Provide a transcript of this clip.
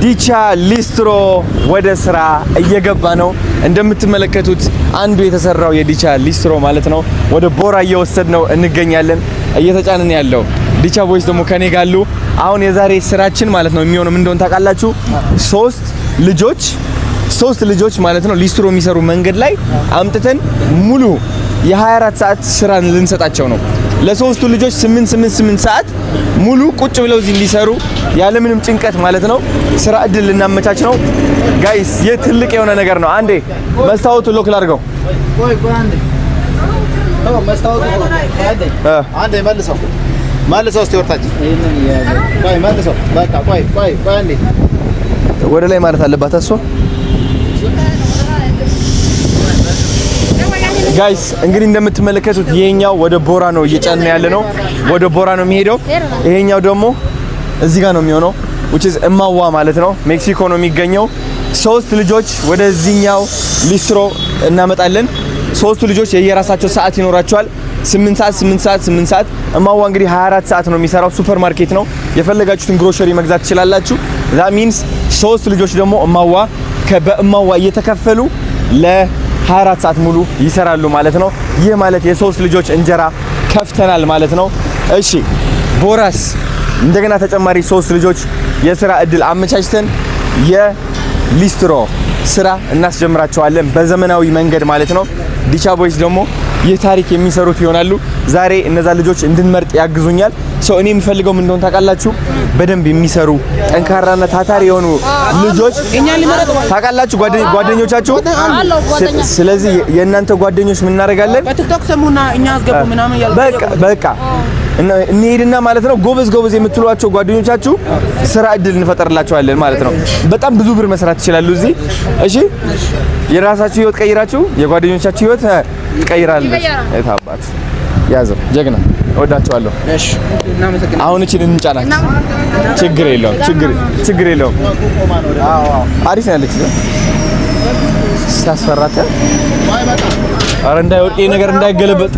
ዲቻ ሊስትሮ ወደ ስራ እየገባ ነው። እንደምትመለከቱት አንዱ የተሰራው የዲቻ ሊስትሮ ማለት ነው ወደ ቦራ እየወሰድ ነው እንገኛለን። እየተጫንን ያለው ዲቻ boys ደግሞ ከኔ ጋር አሉ። አሁን የዛሬ ስራችን ማለት ነው የሚሆነው ምን እንደሆነ ታውቃላችሁ? ሶስት ልጆች ማለት ነው ሊስትሮ የሚሰሩ መንገድ ላይ አምጥተን ሙሉ የ24 ሰዓት ስራ ልንሰጣቸው ነው። ለሶስቱ ልጆች 8 8 8 ሰዓት ሙሉ ቁጭ ብለው እዚህ እንዲሰሩ ያለምንም ጭንቀት ማለት ነው ስራ እድል ልናመቻች ነው። Guys፣ ይህ ትልቅ የሆነ ነገር ነው። አንዴ መስታወቱ lock ላድርገው። ቆይ ቆይ፣ አንዴ ተው፣ መስታወቱ አንዴ። አንዴ መልሰው መልሰው፣ እስቲ ወርታች ቆይ፣ መልሰው። በቃ ቆይ ቆይ ቆይ አንዴ። ወደ ላይ ማለት አለባት እሷ። Guys፣ እንግዲህ እንደምትመለከቱት ይሄኛው ወደ ቦራ ነው እየጫነ ያለ ነው። ወደ ቦራ ነው የሚሄደው። ይሄኛው ደግሞ እዚህ ጋር ነው የሚሆነው፣ which is እማዋ ማለት ነው። ሜክሲኮ ነው የሚገኘው። ሶስት ልጆች ወደዚህኛው ሊስትሮ እናመጣለን። ሶስቱ ልጆች የየራሳቸው ሰዓት ይኖራቸዋል። 8 ሰዓት፣ 8 ሰዓት፣ 8 ሰዓት። እማዋ እንግዲህ 24 ሰዓት ነው የሚሰራው። ሱፐር ማርኬት ነው። የፈለጋችሁትን ግሮሰሪ መግዛት ትችላላችሁ። That means ሶስት ልጆች ደግሞ እማዋ በእማዋ እየተከፈሉ ለ24 ሰዓት ሙሉ ይሰራሉ ማለት ነው። ይህ ማለት የሶስት ልጆች እንጀራ ከፍተናል ማለት ነው። እሺ፣ ቦራስ እንደገና ተጨማሪ ሶስት ልጆች የስራ እድል አመቻችተን የሊስትሮ ስራ እናስጀምራቸዋለን በዘመናዊ መንገድ ማለት ነው። ዲቻ boys ደግሞ ይህ ታሪክ የሚሰሩት ይሆናሉ። ዛሬ እነዛ ልጆች እንድንመርጥ ያግዙኛል። So እኔ የምፈልገው ምን እንደሆነ ታውቃላችሁ? በደንብ የሚሰሩ ጠንካራና ታታሪ የሆኑ ልጆች ታውቃላችሁ፣ ጓደኞቻችሁ። ስለዚህ የእናንተ ጓደኞች ምን እናደርጋለን? በቲክቶክ ሰሙና እኛ አስገቡ ምናምን ያሉ። በቃ በቃ እንሄድና ማለት ነው ጎበዝ ጎበዝ የምትሏቸው ጓደኞቻችሁ ስራ እድል እንፈጠርላቸዋለን ማለት ነው። በጣም ብዙ ብር መስራት ይችላሉ እዚህ። እሺ፣ የራሳችሁ ህይወት ቀይራችሁ የጓደኞቻችሁ ህይወት ትቀይራለች። የታባት ያዘው ጀግና፣ እወዳቸዋለሁ። እሺ፣ እናመሰግናለን። አሁን እቺን እንጫናት። ችግር የለውም፣ ችግር የለውም። አሪፍ ነው ያለች ሲያስፈራት። ኧረ እንዳይወድቅ ይሄ ነገር እንዳይገለበጥ።